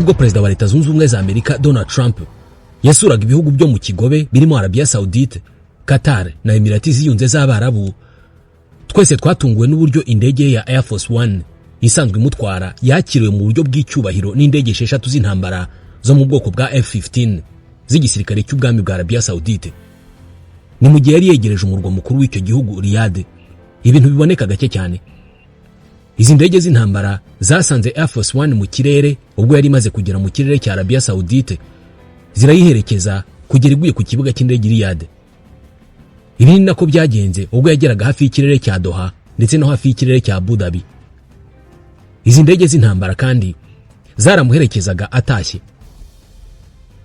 Ariko ubwo perezida wa Leta Zunze Ubumwe za Amerika Donald Trump yasuraga ibihugu byo mu Kigobe birimo Arabia Saudite, Qatar na Emirati Ziyunze z'Abarabu, twese twatunguwe n'uburyo indege ye ya Air Force One isanzwe imutwara yakiriwe mu buryo bw'icyubahiro n'indege 6 z'intambara zo mu bwoko bwa F-15 z'igisirikare cy'ubwami bwa Arabia Saudite. Ni mu gihe yari yegereje umurwa mukuru w'icyo gihugu Riyadh, ibintu biboneka gake cyane. Izi ndege z'intambara zasanze Air Force One mu kirere ubwo yari imaze kugera mu kirere cya Arabia Saudite, zirayiherekeza kugera iguye ku kibuga cy'indege Riyadh. Ibi ni nako byagenze ubwo yageraga hafi y'ikirere cya Doha ndetse no hafi y'ikirere cya Abu Dhabi. Izi ndege z'intambara kandi zaramuherekezaga atashye.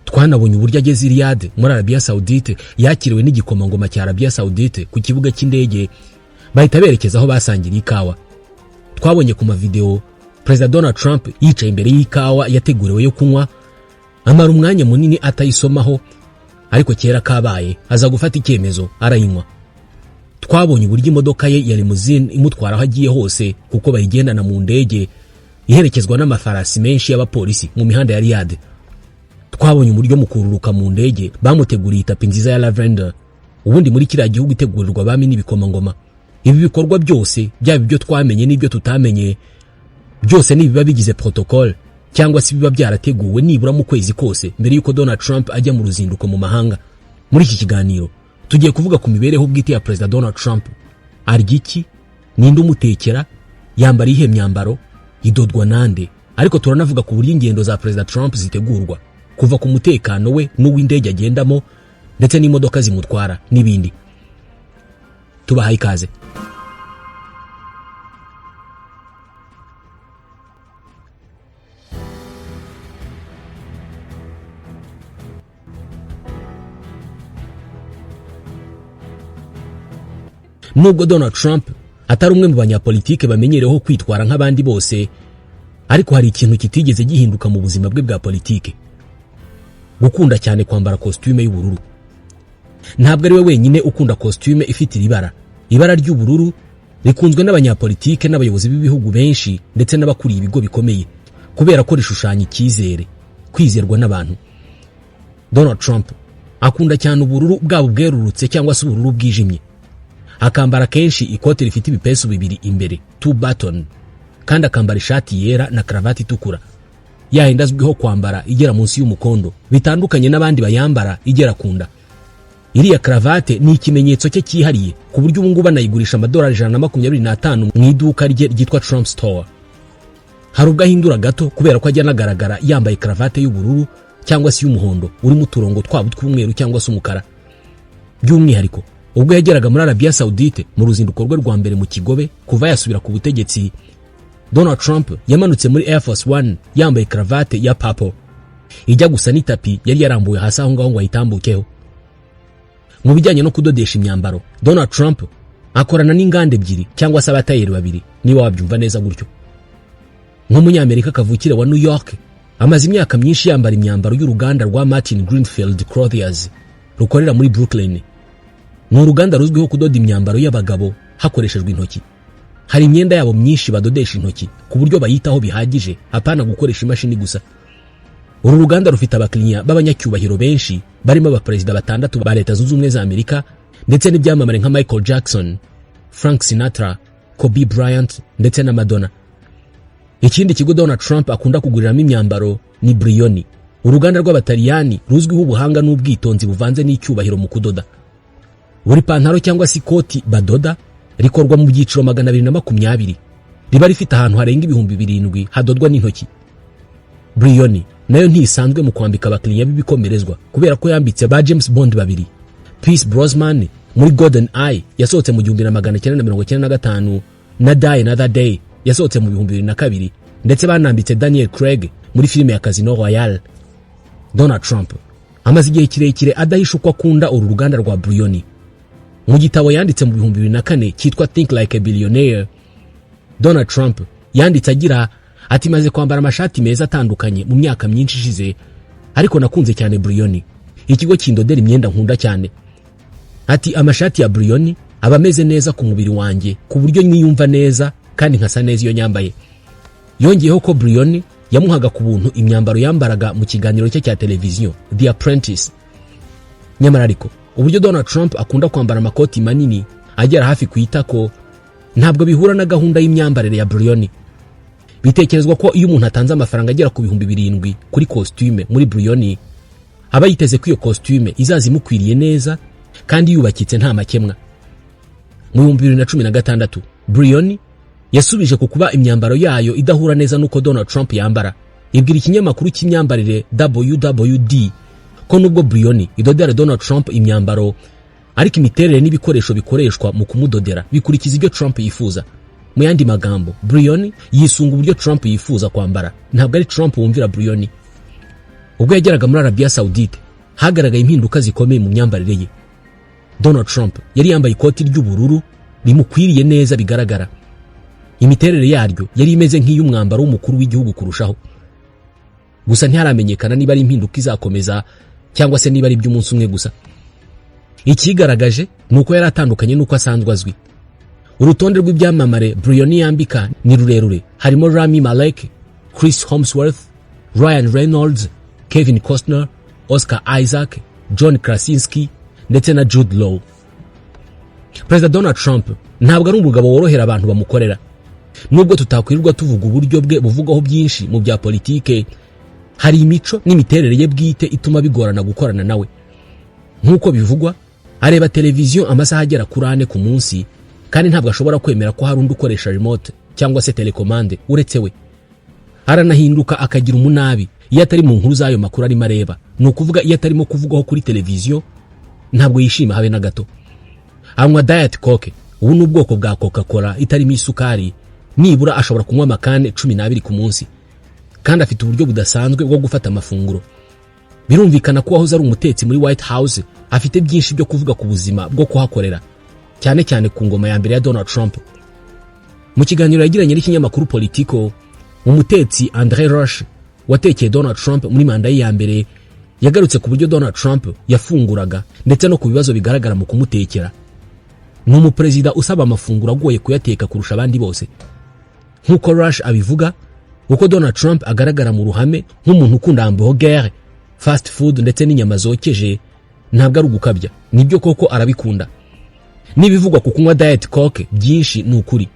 Twanabonye uburyo ageze Riyadh muri Arabia Saudite yakiriwe n'igikomangoma cya Arabia Saudite ku kibuga cy'indege, bahita berekeza aho basangiriye ikawa. Twabonye ku mavideo Perezida Donald Trump yicaye imbere y'ikawa yateguriwe yo kunywa, amara umwanya munini atayisomaho, ariko kera kabaye aza gufata icyemezo arayinywa. Twabonye uburyo imodoka ye ya limousine imutwara aho agiye hose, kuko bayigendana mu ndege, iherekezwa n'amafarasi menshi y'abapolisi mu mihanda ya Riyadh. Twabonye uburyo mu kururuka mu ndege bamuteguriye itapi nziza ya lavender, ubundi muri kiriya gihugu itegurirwa abami n'ibikomangoma. Ibi bikorwa byose, byaba ibyo twamenye n'ibyo tutamenye, byose ni ibiba bigize protocole cyangwa se biba byarateguwe nibura mu kwezi kose mbere y'uko Donald Trump ajya mu ruzinduko mu mahanga. Muri iki kiganiro tugiye kuvuga ku mibereho bwite ya Perezida Donald Trump. Arya iki? Ninde umutekera? Yambara iyihe myambaro? Idodwa nande? Ariko turanavuga ku buryo ingendo za Perezida Trump zitegurwa, kuva ku mutekano we n'uw'indege agendamo ndetse n'imodoka zimutwara n'ibindi. Tubahaye ikaze. Nubwo Donald Trump atari umwe mu banyapolitike bamenyereweho kwitwara nk'abandi bose, ariko hari ikintu kitigeze gihinduka mu buzima bwe bwa politike: gukunda cyane kwambara costume y'ubururu. Ntabwo ari we wenyine ukunda costume ifite iri bara. Ibara ry'ubururu rikunzwe n'abanyapolitike n'abayobozi b'ibihugu benshi ndetse n'abakuriye ibigo bikomeye, kubera ko rishushanya icyizere, kwizerwa n'abantu. Donald Trump akunda cyane ubururu, bwaba ubwerurutse cyangwa se ubururu bwijimye. Akambara kenshi ikote rifite ibipesu bibiri imbere, two button, kandi akambara ishati yera na karavati itukura, yayindi azwiho kwambara igera munsi y'umukondo, bitandukanye n'abandi bayambara igera ku nda. Iriya karavate ni ikimenyetso cye cyihariye, ku buryo ubu ngubu anayigurisha amadolari 125 mu iduka rye ryitwa Trump Store. Hari ubwo ahindura gato, kubera ko ajya anagaragara yambaye karavate y'ubururu cyangwa se y'umuhondo urimo uturongo twaba tw'umweru cyangwa se umukara. By'umwihariko ubwo yageraga muri Arabia Saudite mu ruzinduko rwe rwa mbere mu Kigobe kuva yasubira ku butegetsi, Donald Trump yamanutse muri Air Force One yambaye karavate ya purple ijya gusa n'itapi yari yarambuwe hasi aho ngaho ngo ayitambukeho. Mu bijyanye no kudodesha imyambaro, Donald Trump akorana n'inganda ebyiri cyangwa se abatayeri babiri, niba wabyumva neza gutyo. Nk'umunyamerika kavukire wa New York, amaze imyaka myinshi yambara imyambaro y'uruganda rwa Martin Greenfield Clothiers rukorera muri Brooklyn. Ni uruganda ruzwiho kudoda imyambaro y'abagabo hakoreshejwe intoki. Hari imyenda yabo myinshi badodesha intoki, ku buryo bayitaho bihagije, apana gukoresha imashini gusa. Uru ruganda rufite abakiriya b'abanyacyubahiro benshi, barimo abaperezida batandatu ba Leta Zunze Ubumwe za Amerika ndetse n'ibyamamare nka Michael Jackson, Frank Sinatra, Kobe Bryant ndetse na Madonna. Ikindi kigo Donald Trump akunda kuguriramo imyambaro ni Brioni, uruganda rw'Abataliyani ruzwiho ubuhanga n'ubwitonzi buvanze n'icyubahiro mu kudoda. Buri pantaro cyangwa se ikoti badoda rikorwa mu byiciro 220, riba rifite ahantu harenga 7000 hadodwa n'intoki. Brioni nayo ntisanzwe mu kwambika abakiriya b'ibikomerezwa, kubera ko yambitse ba James Bond babiri, Pierce Brosnan muri Golden Eye yasohotse mu 1995 na Die Another Day yasohotse mu 2002, ndetse banambitse Daniel Craig muri filime ya Casino Royale. Donald Trump amaze igihe kirekire adahisha uko akunda uru ruganda rwa Brioni. Mu gitabo yanditse mu 2004 cyitwa Think Like a Billionaire, Donald Trump yanditse agira ati: "Maze kwambara amashati meza atandukanye mu myaka myinshi ishize, ariko nakunze cyane Brioni, ikigo kindodera imyenda nkunda cyane." Ati: "Amashati ya Brioni aba ameze neza ku mubiri wanjye, ku buryo niyumva neza kandi nkasa neza iyo nyambaye." Yongeyeho ko Brioni Yamuhaga ku buntu imyambaro yambaraga mu kiganiro cye cya televiziyo The Apprentice. Nyamara ariko uburyo Donald Trump akunda kwambara amakoti manini agera hafi ku itako ntabwo bihura na gahunda y'imyambarire ya Brioni. Bitekerezwa ko iyo umuntu atanze amafaranga agera ku 7000 kuri costume muri Brioni, aba yiteze ko iyo costume izaza imukwiriye neza kandi yubakitse nta makemwa. Mu 2016, Brioni yasubije ku kuba imyambaro yayo idahura neza n'uko Donald Trump yambara, ibwira ikinyamakuru cy'imyambarire WWD ko nubwo Brioni idodera Donald Trump imyambaro, ariko imiterere n'ibikoresho bikoreshwa mu kumudodera bikurikiza ibyo Trump yifuza. Mu yandi magambo, Brioni yisunga uburyo Trump yifuza kwambara, ntabwo ari Trump wumvira Brioni. Ubwo yageraga muri Arabia Saudite, hagaragaye impinduka zikomeye mu myambarire ye. Donald Trump yari yambaye ikoti ry'ubururu rimukwiriye neza bigaragara. Imiterere yaryo yari imeze nk'iy'umwambaro w'umukuru w'igihugu kurushaho. Gusa ntiharamenyekana niba ari impinduka izakomeza cyangwa se niba ari iby'umunsi umwe gusa. Ikigaragaje ni uko yari atandukanye n'uko asanzwe azwi. Urutonde rw'ibyamamare Brioni yambika ni rurerure, harimo Rami Malek, Chris Hemsworth, Ryan Reynolds, Kevin Costner, Oscar Isaac, John Krasinski ndetse na Jude Law. Perezida Donald Trump ntabwo ari umugabo worohera abantu bamukorera. Nubwo tutakwirirwa tuvuga uburyo bwe buvugwaho byinshi mu bya politike, hari imico n'imiterere ye bwite ituma bigorana gukorana nawe. Nk'uko bivugwa, areba televiziyo amasaha agera kuri 4 ku munsi, kandi ntabwo ashobora kwemera ko hari undi ukoresha remote cyangwa se telekomande uretse we. Aranahinduka akagira umunabi iyo atari mu nkuru z'ayo makuru arimo areba, ni ukuvuga iyo atarimo kuvugwaho kuri televiziyo ntabwo yishima habe na gato. Anywa Diet Coke, ubu ni ubwoko bwa Coca Cola itarimo isukari. Nibura ashobora kunywa amakane 12 ku munsi, kandi afite uburyo budasanzwe bwo gufata amafunguro. Birumvikana ko wahoze ari umutetsi muri White House afite byinshi byo kuvuga ku buzima bwo kuhakorera, cyane cyane ku ngoma ya mbere ya Donald Trump. Mu kiganiro yagiranye n'ikinyamakuru Politico, umutetsi Andre Rush watekeye Donald Trump muri manda ye ya mbere yagarutse ku buryo Donald Trump yafunguraga ndetse no ku bibazo bigaragara mu kumutekera. Ni umuperezida usaba amafunguro agoye kuyateka kurusha abandi bose. Nk'uko Rush abivuga, uko Donald Trump agaragara mu ruhame nk'umuntu ukunda hamburger, fast food ndetse n'inyama zokeje ntabwo ari ugukabya, nibyo koko arabikunda. N'ibivugwa ku kunywa Diet Coke byinshi ni ukuri.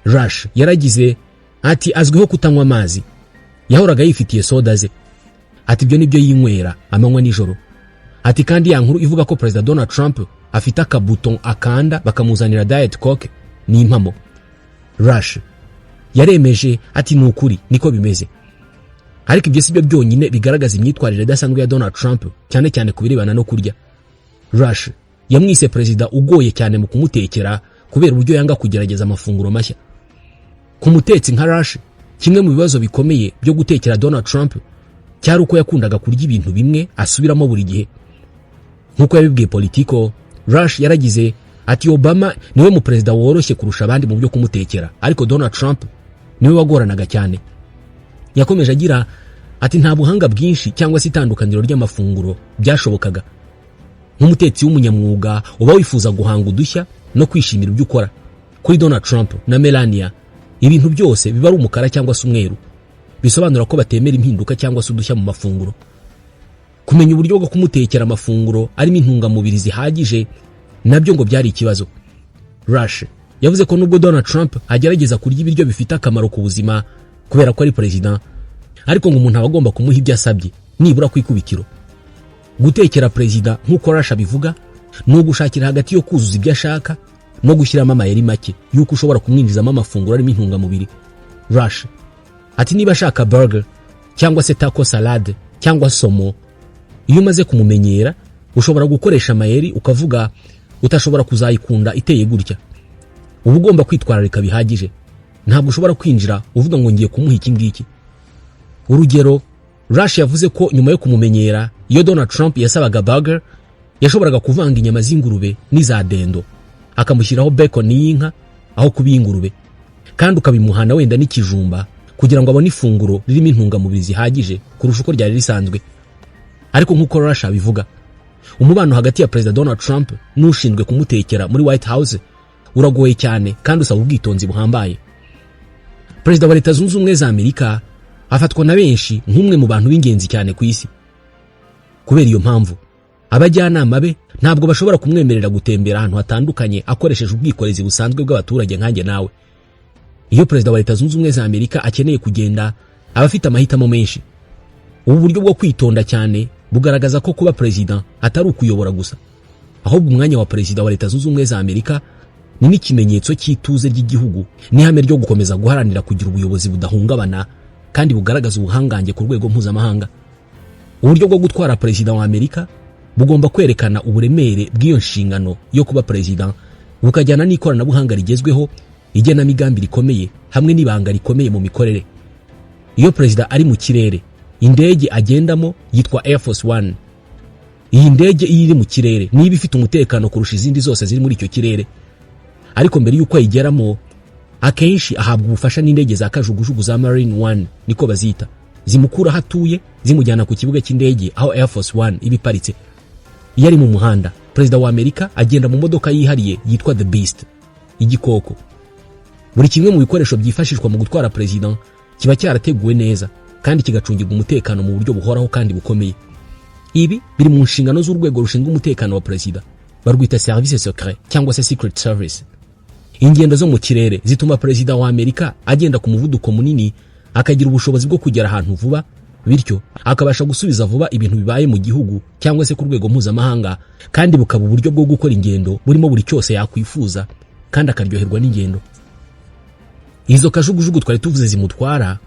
Rush yaragize ati: "Azwiho kutanywa amazi, yahoraga yifitiye soda ze." Ati: "Ibyo nibyo yinywera amanywa nijoro." Ati: "Kandi ya nkuru ivuga ko Perezida Donald Trump afite akabuto akanda bakamuzanira Diet Coke ni impamo." Rush yaremeje ati: "Ni ukuri, niko bimeze." Ariko ibyo si byo byonyine bigaragaza imyitwarire idasanzwe ya Donald Trump, cyane cyane ku birebana no kurya. Rush yamwise perezida ugoye cyane mu kumutekera kubera uburyo yanga kugerageza amafunguro mashya. Ku mutetsi nka Rush, kimwe mu bibazo bikomeye byo gutekera Donald Trump cyari uko yakundaga kurya ibintu bimwe asubiramo buri gihe. Nk'uko yabibwiye Politico, Rush yaragize ati: "Obama niwe mu perezida woroshye kurusha abandi mu byo kumutekera, ariko Donald Trump niwe wagoranaga cyane." Yakomeje agira ati: "Nta buhanga bwinshi cyangwa se itandukaniro ry'amafunguro byashobokaga. Nk'umutetsi w'umunyamwuga uba wifuza guhanga udushya no kwishimira ibyo ukora. Kuri Donald Trump na Melania, ibintu byose biba ari umukara cyangwa se umweru, bisobanura ko batemera impinduka cyangwa se udushya mu mafunguro. Kumenya uburyo bwo kumutekera amafunguro arimo intungamubiri zihagije nabyo ngo byari ikibazo." Rush yavuze ko nubwo Donald Trump agerageza kurya ibiryo bifite akamaro ku buzima kubera ko ari perezida, ariko ngo umuntu aba agomba kumuha ibyo asabye nibura ku ikubitiro. Gutekera perezida, nk'uko Rush abivuga, ni ugushakira hagati yo kuzuza ibyo ashaka no gushyiramo amayeri make y'uko ushobora kumwinjizamo amafunguro arimo intungamubiri. Rush ati: "Niba ashaka burger cyangwa se taco salade cyangwa saumon, iyo umaze kumumenyera ushobora gukoresha amayeri ukavuga utashobora kuzayikunda iteye gutya. Uba ugomba kwitwararika bihagije, ntabwo ushobora kwinjira uvuga ngo ngiye kumuha iki ngiki." Urugero, Rush yavuze ko nyuma yo kumumenyera, iyo Donald Trump yasabaga burger, yashoboraga kuvanga inyama z'ingurube n'iza dendo, akamushyiraho bacon y'inka aho kuba iy'ingurube, kandi ukabimuhana wenda n'ikijumba kugira ngo abone ifunguro ririmo intungamubiri zihagije kurusha uko ryari risanzwe. Ariko nk'uko Rush abivuga, umubano hagati ya Perezida Donald Trump n'ushinzwe kumutekera muri White House uragoye cyane kandi usaba ubwitonzi buhambaye. Perezida wa Leta Zunze Ubumwe za Amerika Afatwa na benshi nk'umwe mu bantu b'ingenzi cyane ku isi. Kubera iyo mpamvu, abajyanama be ntabwo bashobora kumwemerera gutembera ahantu hatandukanye akoresheje ubwikorezi busanzwe bw'abaturage nkanjye nawe. Iyo perezida wa Leta Zunze Ubumwe za Amerika akeneye kugenda, aba afite amahitamo menshi. Ubu buryo bwo kwitonda cyane bugaragaza ko kuba perezida atari ukuyobora gusa, ahubwo umwanya wa perezida wa Leta Zunze Ubumwe za Amerika ni n'ikimenyetso cy'ituze ry'igihugu n'ihame ryo gukomeza guharanira kugira ubuyobozi budahungabana kandi bugaragaza ubuhangange ku rwego mpuzamahanga. Uburyo bwo gutwara perezida wa Amerika bugomba kwerekana uburemere bw'iyo nshingano yo kuba perezida, bukajyana n'ikoranabuhanga rigezweho, igenamigambi rikomeye hamwe n'ibanga rikomeye mu mikorere. Iyo perezida ari mu kirere, indege agendamo yitwa Air Force One. Iyi ndege iyo iri mu kirere niba ifite umutekano kurusha izindi zose ziri muri icyo kirere. Ariko mbere y'uko ayigeramo, akenshi ahabwa ubufasha n'indege za kajugujugu za Marine One, niko bazita, zimukura aho atuye zimujyana ku kibuga cy'indege aho Air Force One iba iparitse. Iyo ari mu muhanda, perezida wa Amerika agenda mu modoka yihariye yitwa The Beast, igikoko. Buri kimwe mu bikoresho byifashishwa mu gutwara perezida kiba cyarateguwe neza kandi kigacungirwa umutekano mu buryo buhoraho kandi bukomeye. Ibi biri mu nshingano z'urwego rushinzwe umutekano wa perezida, barwita service secret cyangwa se Secret Service. Ingendo zo mu kirere zituma perezida wa Amerika agenda ku muvuduko munini, akagira ubushobozi bwo kugera ahantu vuba, bityo akabasha gusubiza vuba ibintu bibaye mu gihugu cyangwa se ku rwego mpuzamahanga, kandi bukaba uburyo bwo gukora ingendo burimo buri cyose yakwifuza kandi akaryoherwa n'ingendo. Izo kajugujugu twari tuvuze zimutwara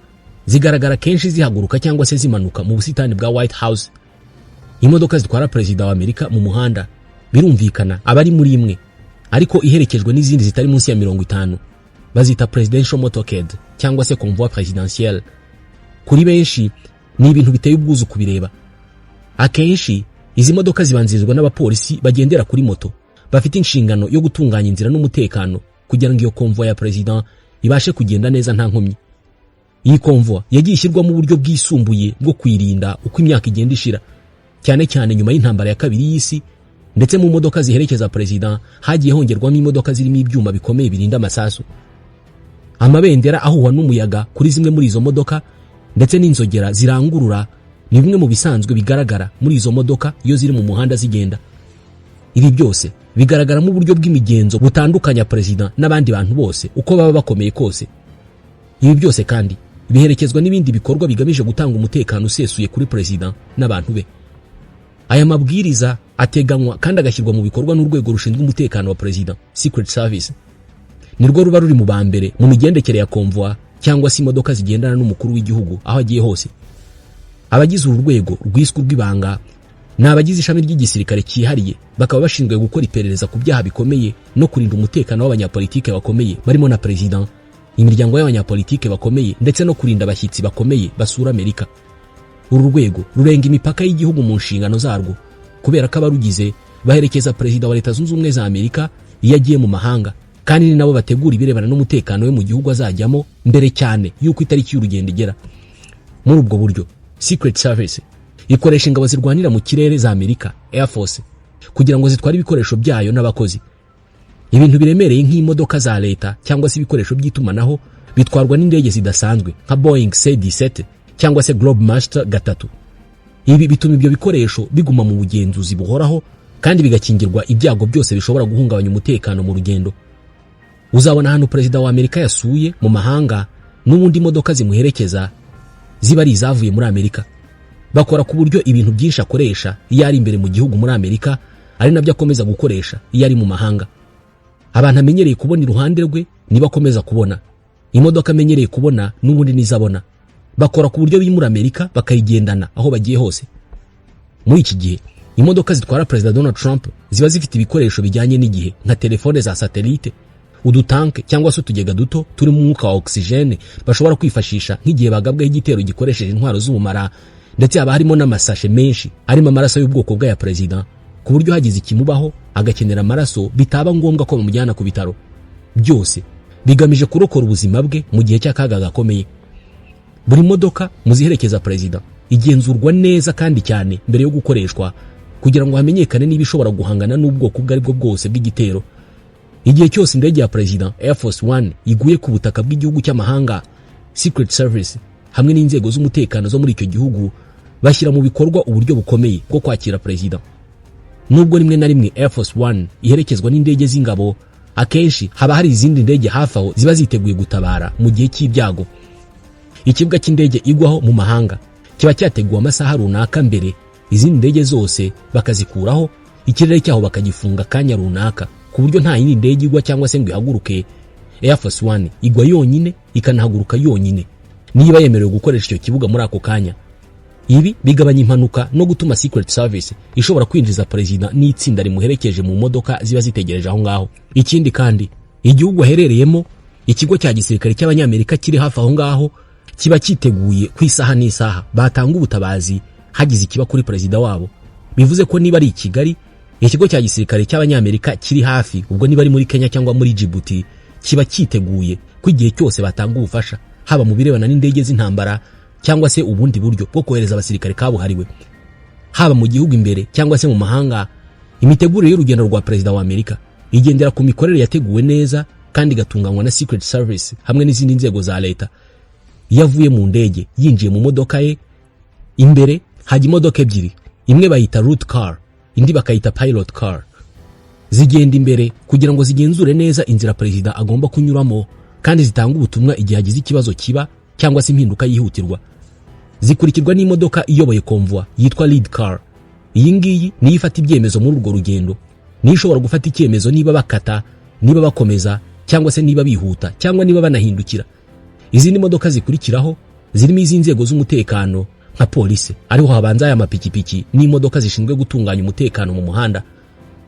zigaragara kenshi zihaguruka cyangwa se zimanuka mu busitani bwa White House. Imodoka zitwara perezida wa Amerika mu muhanda, birumvikana aba ari muri imwe ariko iherekejwe n'izindi zitari munsi ya 50, bazita presidential motorcade cyangwa se convoi présidentiel. Kuri benshi ni ibintu biteye ubwuzu kubireba. Akenshi izi modoka zibanzirizwa n'abapolisi bagendera kuri moto bafite inshingano yo gutunganya inzira n'umutekano kugira ngo iyo convoi ya perezida ibashe kugenda neza nta nkomyi. Iyi convoi yagiye ishyirwamo uburyo bwisumbuye bwo kwirinda uko imyaka igenda ishira, cyane cyane nyuma y'intambara ya kabiri y'isi. Ndetse mu modoka ziherekeza perezida hagiye hongerwamo imodoka zirimo ibyuma bikomeye birinda amasasu, amabendera ahuhwa n'umuyaga kuri zimwe muri izo modoka, ndetse n'inzogera zirangurura ni bimwe mu bisanzwe bigaragara muri izo modoka iyo ziri mu muhanda zigenda. Ibi byose bigaragaramo uburyo bw'imigenzo butandukanya perezida n'abandi bantu bose uko baba bakomeye kose. Ibi byose kandi biherekezwa n'ibindi bikorwa bigamije gutanga umutekano usesuye kuri perezida n'abantu be. Aya mabwiriza ateganywa kandi agashyirwa mu bikorwa n'urwego rushinzwe umutekano wa perezida, Secret Service. Nirwo ruba ruri mu ba mbere mu migendekere ya convoi cyangwa se imodoka zigendana n'umukuru w'igihugu aho agiye hose. Abagize uru rwego rwiswe urw'ibanga ni abagize ishami ry'igisirikare cyihariye, bakaba bashinzwe gukora iperereza ku byaha bikomeye no kurinda umutekano w'abanyapolitike bakomeye barimo na perezida, imiryango y'abanyapolitike bakomeye, ndetse no kurinda abashyitsi bakomeye basura Amerika. Uru rwego rurenga imipaka y'igihugu mu nshingano zarwo, kubera ko abarugize baherekeza perezida wa Leta Zunze Ubumwe za Amerika iyo agiye mu mahanga, kandi ni nabo bategura ibirebana n'umutekano we mu gihugu azajyamo mbere cyane y'uko itariki y'urugendo igera. Muri ubwo buryo, Secret Service ikoresha ingabo zirwanira mu kirere za Amerika, Air Force, kugira ngo zitware ibikoresho byayo n'abakozi. Ibintu biremereye nk'imodoka za leta cyangwa se ibikoresho by'itumanaho bitwarwa n'indege zidasanzwe nka Boeing C-17 cyangwa se Globemaster 3. Ibi bituma ibyo bikoresho biguma mu bugenzuzi buhoraho kandi bigakingirwa ibyago byose bishobora guhungabanya umutekano mu rugendo. Uzabona ahantu perezida wa Amerika yasuye mu mahanga, n'ubundi imodoka zimuherekeza ziba ari izavuye muri Amerika. Bakora ku buryo ibintu byinshi akoresha iyo ari imbere mu gihugu muri Amerika ari nabyo akomeza gukoresha iyo ari mu mahanga. Abantu amenyereye kubona iruhande rwe niba akomeza kubona, imodoka amenyereye kubona n'ubundi nizo abona. Bakora ku buryo bimura Amerika bakayigendana aho bagiye hose. Muri iki gihe, imodoka zitwara perezida Donald Trump ziba zifite ibikoresho bijyanye n'igihe nka telefone za satelite, udutanke cyangwa se utugega duto turimo umwuka wa oxygène bashobora kwifashisha nk'igihe bagabwaho igitero gikoresheje intwaro z'ubumara, ndetse haba harimo n'amasashe menshi arimo amaraso y'ubwoko bw'aya perezida, ku buryo hagize ikimubaho agakenera amaraso bitaba ngombwa ko bamujyana ku bitaro. Byose bigamije kurokora ubuzima bwe mu gihe cy'akaga gakomeye. Buri modoka mu ziherekeza perezida igenzurwa neza kandi cyane mbere yo gukoreshwa, kugira ngo hamenyekane niba ishobora guhangana n'ubwoko ubwo ari bwo bwose bw'igitero. Igihe cyose indege ya perezida, Air Force One, iguye ku butaka bw'igihugu cy'amahanga, Secret Service hamwe n'inzego z'umutekano zo muri icyo gihugu bashyira mu bikorwa uburyo bukomeye bwo kwakira perezida. Nubwo rimwe na rimwe Air Force One iherekezwa n'indege z'ingabo, akenshi haba hari izindi ndege hafi aho ziba ziteguye gutabara mu gihe cy'ibyago. Ikibuga cy'indege igwaho mu mahanga kiba cyateguwe amasaha runaka mbere, izindi ndege zose bakazikuraho, ikirere cyaho bakagifunga akanya runaka ku buryo nta yindi ndege igwa cyangwa se ngo ihaguruke. Air Force One igwa yonyine, ikanahaguruka yonyine niba yemerewe gukoresha icyo kibuga muri ako kanya. Ibi bigabanya impanuka no gutuma Secret Service ishobora kwinjiza perezida n'itsinda rimuherekeje mu modoka ziba zitegereje aho ngaho. Ikindi kandi, igihugu aherereyemo, ikigo cya gisirikare cy'Abanyamerika kiri hafi aho ngaho kiba cyiteguye ku isaha n'isaha batanga ubutabazi hagize ikiba kuri perezida wabo. Bivuze ko niba ari i Kigali, ikigo cya gisirikare cy'Abanyamerika kiri hafi, ubwo niba ari muri Kenya cyangwa muri Djibouti, kiba cyiteguye ko igihe cyose batanga ubufasha, haba mu birebana n'indege z'intambara cyangwa se ubundi buryo bwo kohereza abasirikare kabuhariwe. Haba mu gihugu imbere cyangwa se mu mahanga, imitegurire y'urugendo rwa perezida wa Amerika igendera ku mikorere yateguwe neza kandi igatunganywa na Secret Service hamwe n'izindi nzego za leta. Iyo avuye mu ndege yinjiye mu modoka ye, imbere hajya imodoka ebyiri, imwe bayita route car, indi bakayita pilot car. Zigenda imbere kugira ngo zigenzure neza inzira perezida agomba kunyuramo, kandi zitanga ubutumwa igihe hagize ikibazo kiba cyangwa se impinduka yihutirwa. Zikurikirwa n'imodoka iyoboye convoi yitwa lead car. Iyi ngiyi niyo ifata ibyemezo muri urwo rugendo, niyo ishobora gufata icyemezo niba bakata, niba bakomeza, cyangwa se niba bihuta, cyangwa niba banahindukira. Izindi modoka zikurikiraho zirimo iz'inzego z'umutekano nka polisi, ariho habanza aya mapikipiki n'imodoka zishinzwe gutunganya umutekano mu muhanda.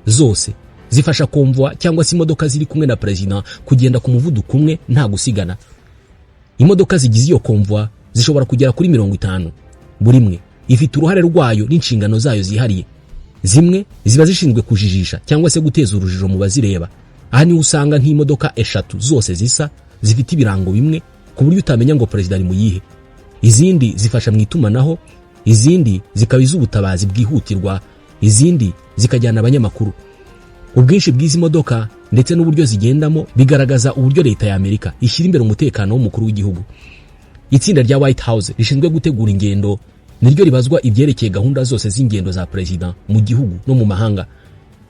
Zose zifasha convoi cyangwa se imodoka ziri kumwe na perezida kugenda ku muvuduko umwe nta gusigana. Imodoka zigize iyo convoi zishobora kugera kuri 50. Buri imwe ifite uruhare rwayo n'inshingano zayo zihariye. Zimwe ziba zishinzwe kujijisha cyangwa se guteza urujijo mu bazireba. Aha niho usanga nk'imodoka eshatu zose zisa, zifite ibirango bimwe, ku buryo utamenya ngo perezida ari mu yihe. Izindi zifasha mu itumanaho, izindi zikaba iz'ubutabazi bwihutirwa, izindi zikajyana abanyamakuru. Ubwinshi bw'izi modoka ndetse n'uburyo zigendamo bigaragaza uburyo leta ya Amerika ishyira imbere umutekano w'umukuru w'igihugu. Itsinda rya White House rishinzwe gutegura ingendo niryo ribazwa ibyerekeye gahunda zose z'ingendo za perezida mu gihugu no mu mahanga.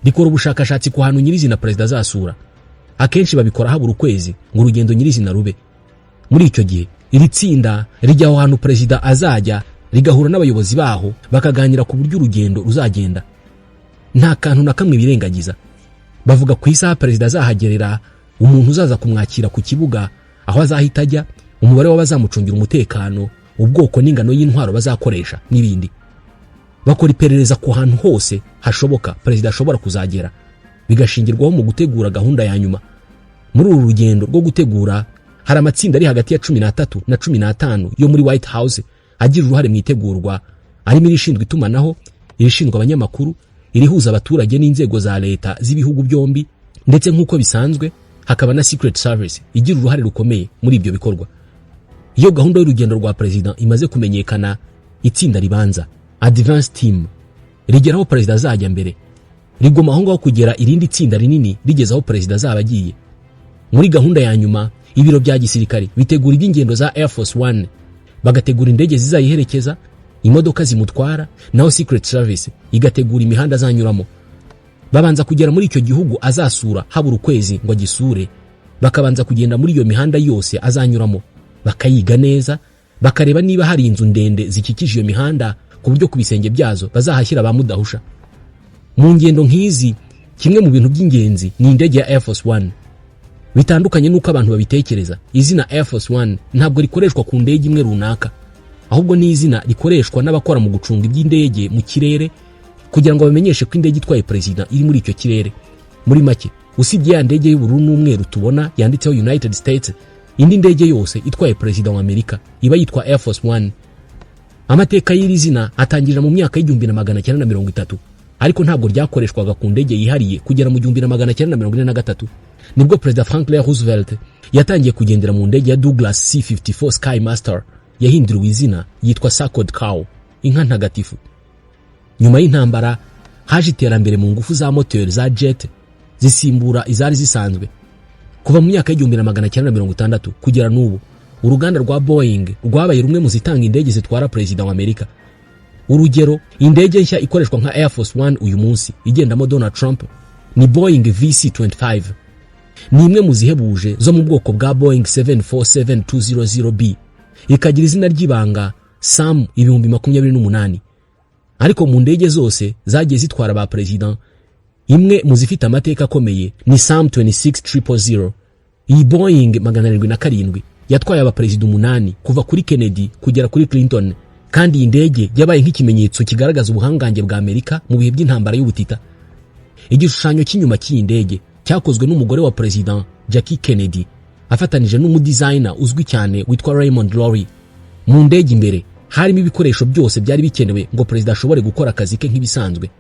Rikora ubushakashatsi ku hantu nyirizina perezida azasura. Akenshi babikora habura ukwezi ngo urugendo nyirizina rube. Muri icyo gihe iri tsinda rijya aho hantu perezida azajya, rigahura n'abayobozi baho, bakaganira ku buryo urugendo ruzagenda. Nta kantu na kamwe birengagiza. Bavuga ku isaha perezida azahagerera, umuntu uzaza kumwakira ku kibuga, aho azahita ajya, umubare w'abazamucungira umutekano, ubwoko n'ingano y'intwaro bazakoresha n'ibindi. Bakora iperereza ku hantu hose hashoboka perezida ashobora kuzagera, bigashingirwaho mu gutegura gahunda ya nyuma. Muri uru rugendo rwo gutegura hari amatsinda ari hagati ya 13 na 15 yo muri White House agira uruhare mu itegurwa, arimo irishinzwe itumanaho, irishinzwe abanyamakuru, irihuza abaturage n'inzego za leta z'ibihugu byombi, ndetse nk'uko bisanzwe hakaba na Secret Service igira uruhare rukomeye muri ibyo bikorwa. Iyo gahunda y'urugendo rwa perezida imaze kumenyekana, itsinda ribanza, advance team, rigera aho perezida azajya mbere, riguma aho ngaho kugera irindi tsinda rinini rigeze aho perezida azaba agiye. Muri gahunda ya nyuma, ibiro bya gisirikare bitegura iby'ingendo za Air Force One, bagategura indege zizayiherekeza, imodoka zimutwara, naho Secret Service igategura imihanda azanyuramo. Babanza kugera muri icyo gihugu azasura habura ukwezi ngo agisure, bakabanza kugenda muri iyo mihanda yose azanyuramo, bakayiga neza, bakareba niba hari inzu ndende zikikije iyo mihanda ku buryo ku bisenge byazo bazahashyira ba mudahusha. Mu ngendo nk'izi, kimwe mu bintu by'ingenzi ni indege ya Air Force One. Bitandukanye n'uko abantu babitekereza, izina Air Force One ntabwo rikoreshwa ku ndege imwe runaka, ahubwo ni izina rikoreshwa n'abakora mu gucunga iby'indege mu kirere kugira ngo bamenyeshe ko indege itwaye perezida iri muri icyo kirere. Muri make, usibye ya ndege y'ubururu n'umweru tubona yanditseho United States, indi ndege yose itwaye perezida wa Amerika iba yitwa Air Force One. Amateka y'iri zina atangirira mu myaka y'1930, ariko ntabwo ryakoreshwaga ku ndege yihariye kugera mu 1943. Nibwo perezida Franklin Roosevelt yatangiye kugendera mu ndege ya Douglas C-54 Skymaster, yahinduriwe izina yitwa Sacred Cow, inka ntagatifu. Nyuma y'intambara haje iterambere mu ngufu za moteri za jet, zisimbura izari zisanzwe. Kuva mu myaka y'1960 kugera n'ubu, Uruganda rwa Boeing rwabaye rumwe mu zitanga indege zitwara perezida wa Amerika. Urugero, indege nshya ikoreshwa nka Air Force One uyu munsi igendamo Donald Trump ni Boeing VC-25. Ni imwe mu zihebuje zo mu bwoko bwa Boeing 747-200B, ikagira izina ry'ibanga SAM 280. Ariko mu ndege zose zagiye zitwara ba perezida, imwe mu zifite amateka akomeye ni SAM 26000. Iyi Boeing 707 yatwaye abaperezida umunani kuva kuri Kennedy kugera kuri Clinton, kandi iyi ndege yabaye nk'ikimenyetso kigaragaza ubuhangange bwa Amerika mu bihe by'intambara y'ubutita. Igishushanyo cy'inyuma cy'iyi ndege cyakozwe n'umugore wa perezida Jackie Kennedy afatanije n'umudizayina uzwi cyane witwa Raymond Loewy. Mu ndege imbere harimo ibikoresho byose byari bikenewe ngo perezida ashobore gukora akazi ke nk'ibisanzwe.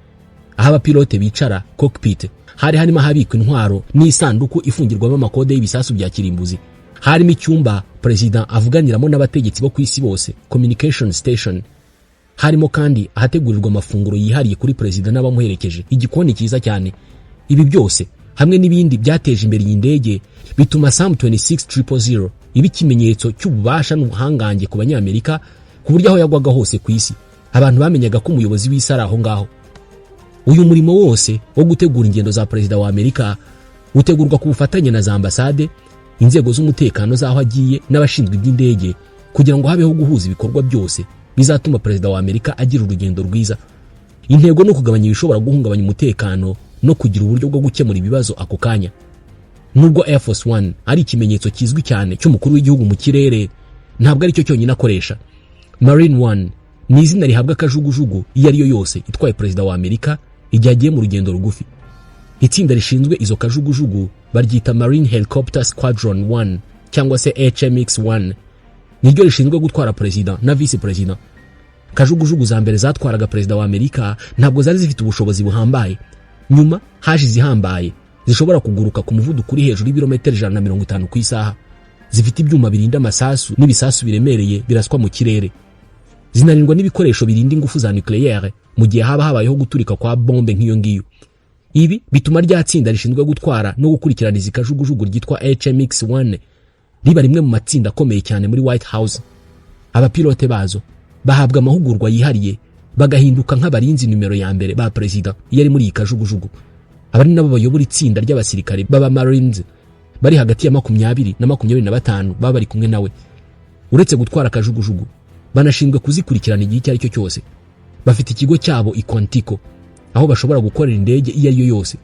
Aho abapilote bicara, cockpit, hari harimo ahabikwa intwaro n'isanduku ifungirwamo amakode y'ibisasu bya kirimbuzi. Harimo icyumba perezida avuganiramo n'abategetsi bo ku isi bose, communication station. Harimo kandi ahategurirwa amafunguro yihariye kuri perezida n'abamuherekeje, igikoni cyiza cyane. Ibi byose hamwe n'ibindi byateje imbere iyi ndege, bituma SAM 26000 iba ikimenyetso cy'ububasha n'ubuhangange ku Banyamerika, ku buryo aho yagwaga hose ku isi abantu bamenyaga ko umuyobozi w'isi ari aho ngaho. Uyu murimo wose wo gutegura ingendo za perezida wa Amerika utegurwa ku bufatanye na za ambasade, inzego z'umutekano z'aho agiye n'abashinzwe iby'indege, kugira ngo habeho guhuza ibikorwa byose bizatuma perezida wa Amerika agira urugendo rwiza. Intego ni ukugabanya ibishobora guhungabanya umutekano no kugira uburyo bwo gukemura ibibazo ako kanya. Nubwo Air Force One ari ikimenyetso kizwi cyane cy'umukuru w'igihugu mu kirere, ntabwo aricyo cyonyine akoresha. Marine One ni izina rihabwa akajugujugu iyo ari yo yose itwaye perezida wa Amerika igihe agiye mu rugendo rugufi. Itsinda rishinzwe izo kajugujugu baryita Marine Helicopter Squadron 1 cyangwa se HMX 1. Niryo rishinzwe gutwara perezida na visi perezida. Kajugujugu za mbere zatwaraga perezida wa Amerika ntabwo zari zifite ubushobozi buhambaye. Nyuma haje izihambaye zishobora kuguruka ku muvuduko uri hejuru y'ibirometero 150 ku isaha, zifite ibyuma birinda amasasu n'ibisasu biremereye biraswa mu kirere, zinarindwa n'ibikoresho birinda ingufu za nucléaire mu gihe haba habayeho guturika kwa bombe nk'iyo ngiyo. Ibi bituma rya tsinda rishinzwe gutwara no gukurikirana izi kajugujugu ryitwa HMX 1 riba rimwe mu matsinda akomeye cyane muri White House. Abapilote bazo bahabwa amahugurwa yihariye, bagahinduka nk'abarinzi nimero ya mbere ba perezida iyo ari muri iyi kajugujugu. Aba ni nabo bayobora itsinda ry'abasirikare b'aba Marines bari hagati ya 20 na 25 baba bari kumwe nawe. Uretse gutwara akajugujugu, banashinzwe kuzikurikirana igihe icyo ari cyo cyose. Bafite ikigo cyabo i Quantico aho bashobora gukorera indege iyo ari yo yose.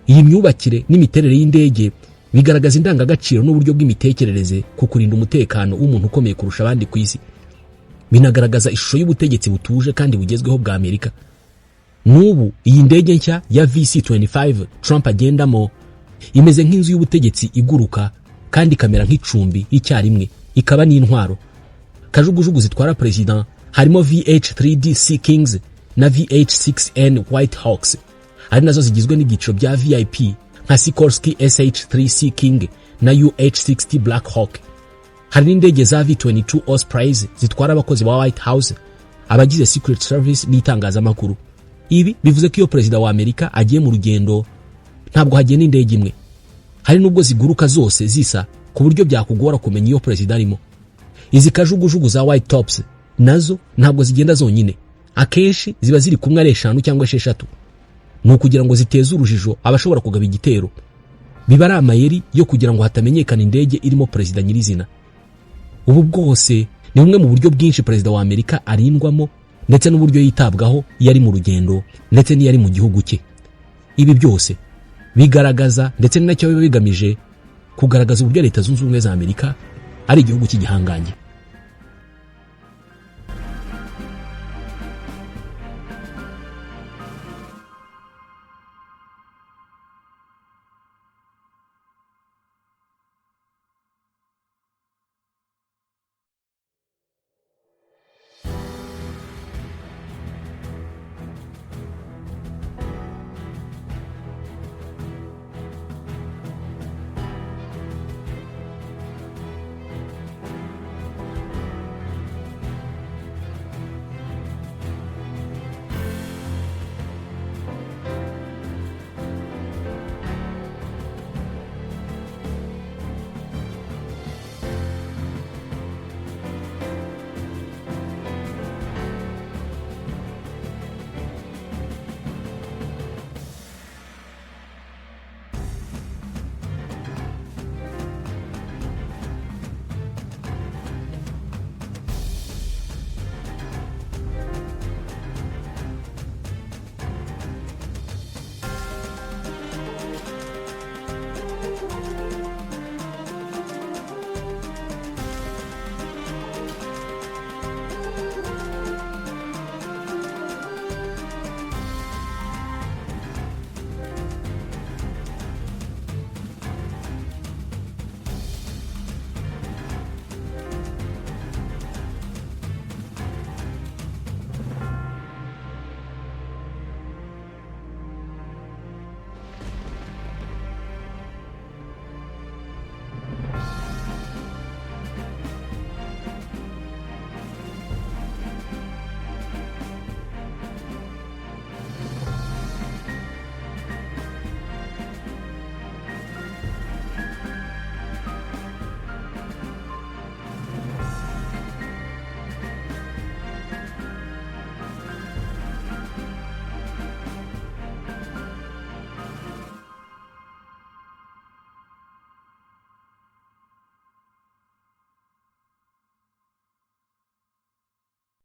Iyi myubakire n'imiterere y'indege bigaragaza indangagaciro n'uburyo bw'imitekerereze ku kurinda umutekano w'umuntu ukomeye kurusha abandi ku isi. Binagaragaza ishusho y'ubutegetsi butuje kandi bugezweho bwa Amerika. N'ubu iyi ndege nshya ya VC-25 Trump agendamo imeze nk'inzu y'ubutegetsi iguruka, kandi ikamera nk'icumbi icyarimwe, ikaba n'intwaro. Kajugujugu zitwara perezida harimo VH-3D Sea Kings na VH-6N White Hawks, ari nazo zigizwe n'ibyiciro bya VIP nka Sikorsky SH-3 Sea King na UH-60 Black Hawk. Hari n'indege za V-22 Ospreys zitwara abakozi ba White House, abagize Secret Service n'itangazamakuru. Ibi bivuze ko iyo perezida wa Amerika agiye mu rugendo, ntabwo hagenda indege imwe. Hari n'ubwo ziguruka zose zisa, ku buryo byakugora kumenya iyo perezida arimo. Izi kajugujugu za White Tops nazo ntabwo zigenda zonyine. Akenshi ziba ziri kumwe ari eshanu cyangwa esheshatu. Ni ukugira ngo ziteze urujijo abashobora kugaba igitero. Biba ari amayeri yo kugira ngo hatamenyekana indege irimo perezida nyirizina. Ubu bwose ni bumwe mu buryo bwinshi perezida wa Amerika arindwamo, ndetse n'uburyo yitabwaho iyo ari mu rugendo ndetse n'iyo ari mu gihugu cye. Ibi byose bigaragaza, ndetse ni nacyo biba bigamije kugaragaza, uburyo Leta Zunze Ubumwe za Amerika ari igihugu cy'igihangange.